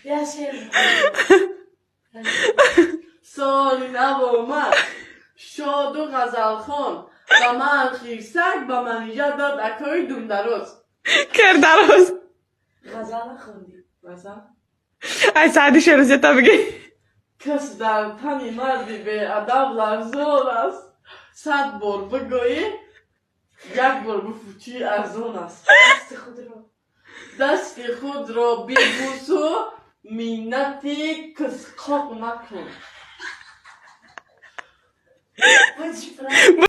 Я шеър. Соли нав омад, шоду ғазалхон, ба ман хирсак, ба манижа дод акои думдароз. Кердароз. Ғазал нахондӣ. Ғазал. Ай, Саъди Шерозията бигӣ. Кас дар тани марди беадаб ларзон аст, 100 бор бигӯӣ, як бор бифучӣ арзон аст. Дасти худро. Дасти худро бибӯсу миннати кисқоқ макун. Будешь прав.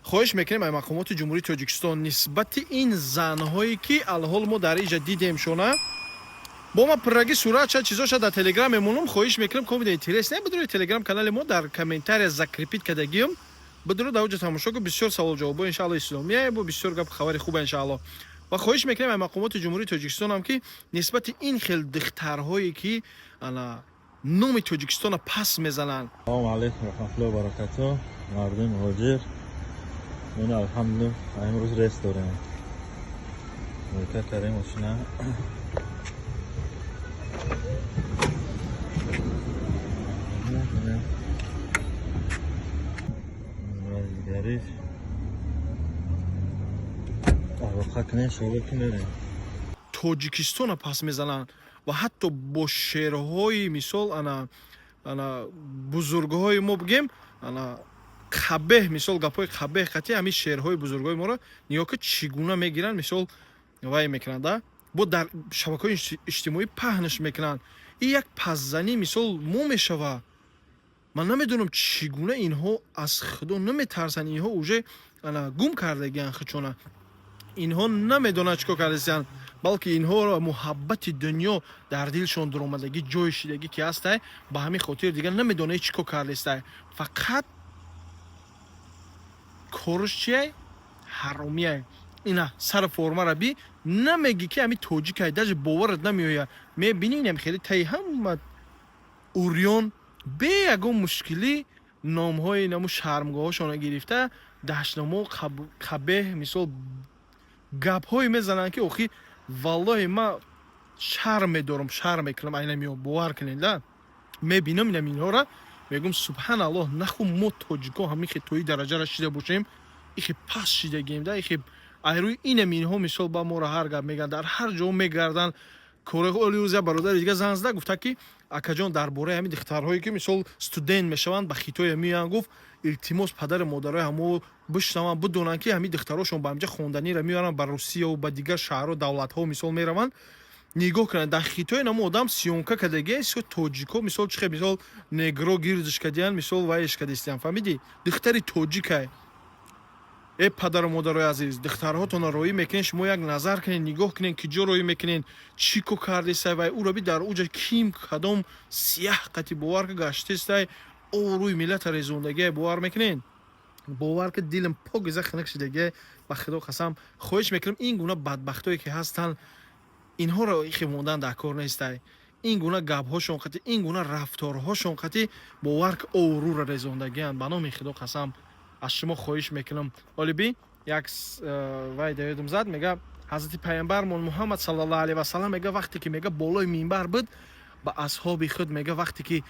Хоҳиш мекунем ай мақомоти Ҷумҳурии Тоҷикистон нисбати ин занҳое, ки алҳол мо дар иҷа дидемшона, бо ма пуррагӣ суратша, чизоша дар Телеграм мемонам. Хоҳиш мекунем, комида интерес не бидури, Телеграм канали мо дар комментария закрепить кардагиам, бидуру дар оҷа тамошо ку. Бисёр савол ҷавобо, иншаалло, исломия бо бисёр гап, хабари хуба, иншаалло. Ва хоҳиш мекунем ай мақомоти Ҷумҳурии Тоҷикистонам, ки нисбати ин хел духтарҳое, ки ана номи Тоҷикистона пас мезананд. Салому алайкум раҳматуллоҳи ва баракатуҳ. Мардуми муҳоҷир, мо алҳамдулиллоҳ имрӯз рейс дорем. Мойка кардем мошина. Вазигариш алоқа кунем, шоба ки мерем. Тоҷикистона пас мезананд ва ҳатто бо шеърҳои, мисол, ана бузургҳои мо бигем, ана қабеҳ, мисол, гапҳои қабеҳ қатъи ҳамин шеърҳои бузургҳои моро нигоҳ ки чӣ гуна мегиранд, мисол, вай мекунанд, да бо дар шабакаҳои иҷтимоӣ паҳнш мекунанд. Ин як пасзанӣ, мисол, мо мешава. Ман намедонам, чӣ гуна инҳо аз Худо наметарсанд. Инҳо уже ана гум кардагианд худшона, инҳо намедонанд, чӣ кор кардастиянд, балки инҳоро муҳаббати дунё дар дилшон дуромадагӣ, ҷой шидагӣ ки ҳастай. Ба ҳамин хотир дигар намедонад, чӣ кор кардастай. Фақат корш чиай? Ҳаромиай. Ина сари формара би, намегӣ, ки ҳами тоҷикай, даже боварат намеояд. Мебинӣ, инам хеле таи ҳама урён, бе ягон мушкилӣ, номҳои наму шармгоҳошонро гирифта, дашномо, қабеҳ, мисол, гапҳое мезананд, ки охи, валлоҳи, ман шарм медорам, шарм мекунам. Айнамиё бовар кунед, да мебинам инам инҳора, мегӯм: субҳаналлоҳ, наху мо тоҷико ҳамин хе тои дараҷара шида бошем, ихе паст шидагем, да ихе айрӯи инам инҳо, мисол, ба моро ҳар гап мегӯянд, дар ҳар ҷо мегарданд. Кори бародари дига зан зада гуфта, ки акаҷон, дар бораи ҳамин духтарҳое, ки, мисол, студент мешаванд, ба Хитоя меоянд, гуфт, илтимос, падару модарои ҳамо бишнаванд, бидонанд, ки ҳамин духтарошон ба ҳамҷа хонданиро меоранд, ба Русияву ба дигар шаҳру давлатҳо, мисол, мераванд. Нигоҳ кунанд, дар Хитой намо одам съёмка кардагия, тоҷико, мисол, чихе, мисол, негро гирдиш кардиян, мисол, вайш кардистиян, фаҳмидӣ? Духтари тоҷикай. Э, падару модарои азиз, духтарҳотонро роӣ мекунед, шумо як назар кунед, нигоҳ кунед, ки ҷо роӣ мекунед, чӣ ко кардестай. Вай ӯро би, дар уҷа ким, кадом сияҳ қати, бовар ка, гаштестай, рӯи миллата резондагия. Бовар мекунед? Бовар ка, дилам покиза хунук шидагия, ба Худо қасам. Хоҳиш мекунам, ин гуна бадбахтое, ки ҳастанд, инҳоро ихе мондан дар кор нестай. Ин гуна гапҳошон қати, ин гуна рафторҳошон қати, бовар ка, обрӯра резондагиянд. Ба номи Худо қасам, аз шумо хоҳиш мекунам. Олиби як вай даёдам зад, мега, ҳазрати пайғамбармон Муҳаммад саллаллоҳу алайҳи васалам мега, вақте ки, мега, болои минбар буд, ба асҳоби худ мега, вақте ки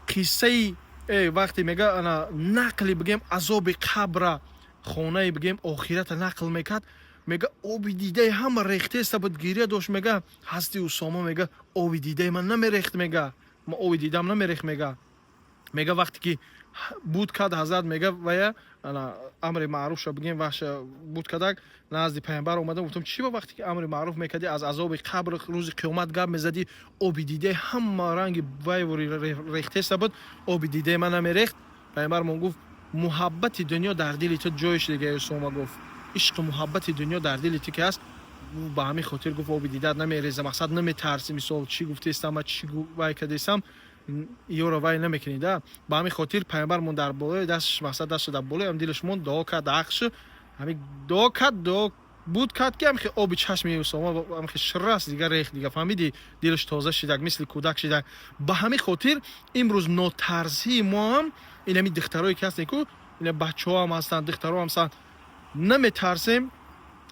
қиссаи вақте, мега, ана нақли, бигем, азоби қабра, хонаи, бигем, охирата нақл мекард, мега, оби дидаи ҳама рехтеста буд, гиря дошт. Мега, ҳазрати Усома мега, оби дидаи ман намерехт, мега, ма оби дидам намерехт. Мега, вақте ки буд кард ҳазрат, мега, вая ана амри маъруфша, бигем, ваша буд кардак, назди пайғамбар омадам, гуфтам: чӣ ба вақте ки амри маъруф мекардӣ, аз азоби қабр, рӯзи қиёмат гап мезадӣ, оби дидаи ҳама ранги вайвори рехтеста буд, оби дидаи ман намерехт? Пайғамбармон гуфт: муҳаббати дунё дар дили ту ҷой шудага, Усома. Гуфт, ишқу муҳаббати дунё дар дили ту ки ҳаст, ба ҳамин хотир, гуфт, оби дидат намереза. Мақсад, наметарсӣ, мисол, чӣ гуфтестам, ма чӣ вай кардестам, ёро вай намекунӣ, да. Ба ҳамин хотир пайғамбармон дар болои дасташ, мақсад, дастша дар болои ҳам дилаш монд, дуо кард, ақшу ҳамин дуо кард, дуо буд кард, ки ҳамхе оби чашми Усома ҳамхе шираст, дигар рехт, дига, фаҳмидӣ, дилаш тоза шидак, мисли кӯдак шидак. Ба ҳамин хотир имрӯз нотарсии мо ҳам ин ҳамин духтарое, ки ҳастем ку, ина бачаҳо ҳам ҳастанд, духтаро ҳам ҳастанд, наметарсем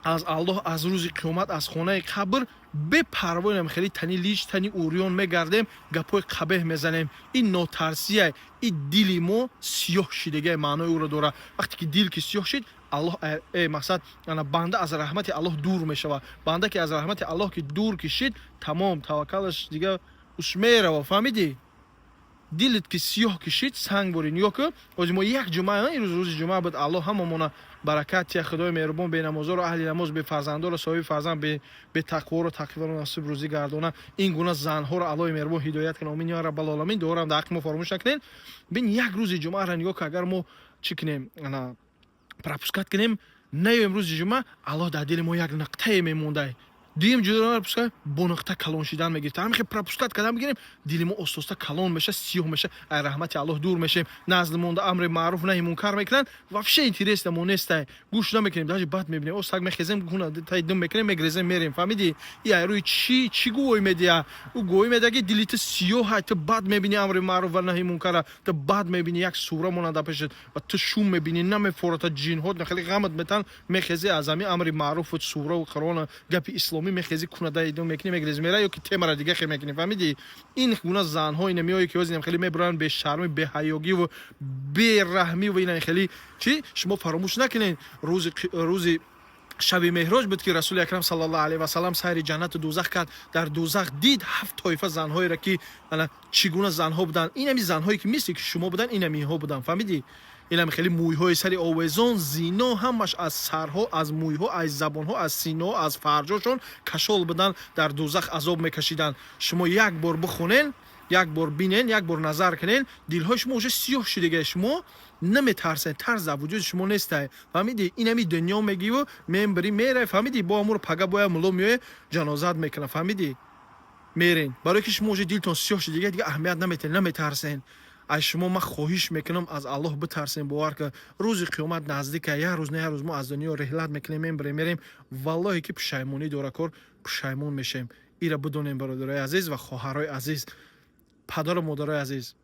аз Аллоҳ, аз рӯзи қиёмат, аз хонаи қабр. Бепарвоем, хеле тани лич, тани урён мегардем, гапҳои қабеҳ мезанем. Ин нотарсия, ин дили мо сиёҳ шидагия маънои ӯро дорад. Вақте ки дил ки сиёҳ шид, Аллоҳ мақсад, ана, банда аз раҳмати Аллоҳ дур мешавад. Банда ки аз раҳмати Аллоҳ ки дур кишид, тамом, таваккалаш дига уш мерава, фаҳмидӣ? Дилит ки сиёҳ кишид, санг борӣ. Нигоҳ кун, ҳозир мо як ҷумъа, ирӯз рӯзи ҷумъа буд. Аллоҳ ҳамамона баракат тия. Худои меҳрубон бенамозоро аҳли намоз, бефарзандоро соҳиби фарзанд, бетақворо тақворо насиб рӯзӣ гардона. Ин гуна занҳоро Аллоҳи меҳрубон ҳидоят кунад. Омин ё раббал оламин. Дуорам дар ҳаққи мо фаромӯш накунед. Бин, як рӯзи ҷумъаро нигоҳ кун. Агар мо чӣ кунем, ана, пропускать кунем, наёем рӯзи ҷумъа, Аллоҳ дар дили мо як нуқтае мемондай. Дуюм ҷумъа пропускать, бо нуқта калон шидан мегирифт. Ҳамин хел пропускать кардан бигирем, дили мо остоста калон меша, сиёҳ меша, ай раҳмати Аллоҳ дур мешем. Назди монда амри маъруф, наҳи мункар мекунанд, вообще интересно мо нестай, гӯш намекунем, даже бад мебинем. О, саг мехезем, гуна тай дум мекунем, мегрезем, мерем, фаҳмидӣ? И ай рӯи чӣ чӣ гувоҳӣ медиҳа? Ӯ гувоҳӣ медиҳа, ки дили ту сиёҳ, ту бад мебинӣ амри маъруф ва наҳи мункара, ту бад мебинӣ як сура монанда пешат ва ту шум мебинӣ, намефората, ҷинҳо хеле ғамат метан, мехезӣ аз ҳамин амри маъруфу сураву Қуръона, гапи исломӣ, мехезӣ, кунадаи дум мекунӣ, мегрезӣ, мера ё ки темара дига хе мекунӣ, фаҳмидӣ? Ин гуна занҳо ина меои, ки ҳозир хеле мебуранд, бешармӣ, беҳаёгиву бераҳмӣ ва ина хеле чӣ. Шумо фаромӯш накунед, рӯзи шаби меҳроҷ буд, ки Расули Акрам саллаллоҳу алайҳи васаллам сайри ҷаннату дӯзах кард. Дар дӯзах дид ҳафт тоифа занҳоеро, ки ана чӣ гуна занҳо буданд. Инами занҳое, ки мисли ки шумо буданд, инамиҳо буданд, фаҳмидӣ? Инам хеле мӯйҳои сари овезон, зино ҳамаш аз сарҳо, аз мӯйҳо, аз забонҳо, аз синоҳо, аз фарҷошон кашол буданд, дар дӯзах азоб мекашиданд. Шумо як бор бихонен, як бор бинен, як бор назар кунен, дилҳои шумо уже сиёҳ шудига, шумо наметарсен, тарс дар вуҷуди шумо нестай, фаҳмидӣ? Инами дунё мегиву мембирӣ, мерай, фаҳмидӣ? Бо амуро пага боя мулло меоя, ҷанозат мекунад, фаҳмидӣ? Мерен, барое ки шумо уже дилтон сиёҳ шудига, дига аҳамият наметен, наметарсен. Аз шумо ман хоҳиш мекунам, аз Аллоҳ битарсем. Бовар кун, рӯзи қиёмат наздика. Як рӯз, на як рӯз мо аз дунё реҳлат мекунем, мембирем, мерем. Валлоҳе ки пушаймонӣ дора кор, пушаймон мешем. Ира бидонем, бародарои азиз ва хоҳарои азиз, падару модарои азиз,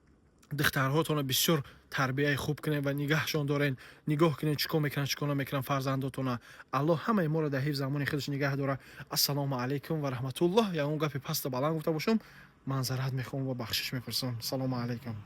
духтарҳотонро бисёр тарбияи хуб кунед ва нигаҳшон дорен. Нигоҳ кунед, чӣ кор мекунанд, чӣ кор намекунанд фарзандотона. Аллоҳ ҳамаи моро дар ҳифз амони худаш нигаҳ дорад. Ассалому алайкум ва раҳматуллоҳ. Ягон гапи паста баланд гуфта бошам, маъзарат мехоҳам ва бахшиш мепурсам. Салому алайкум.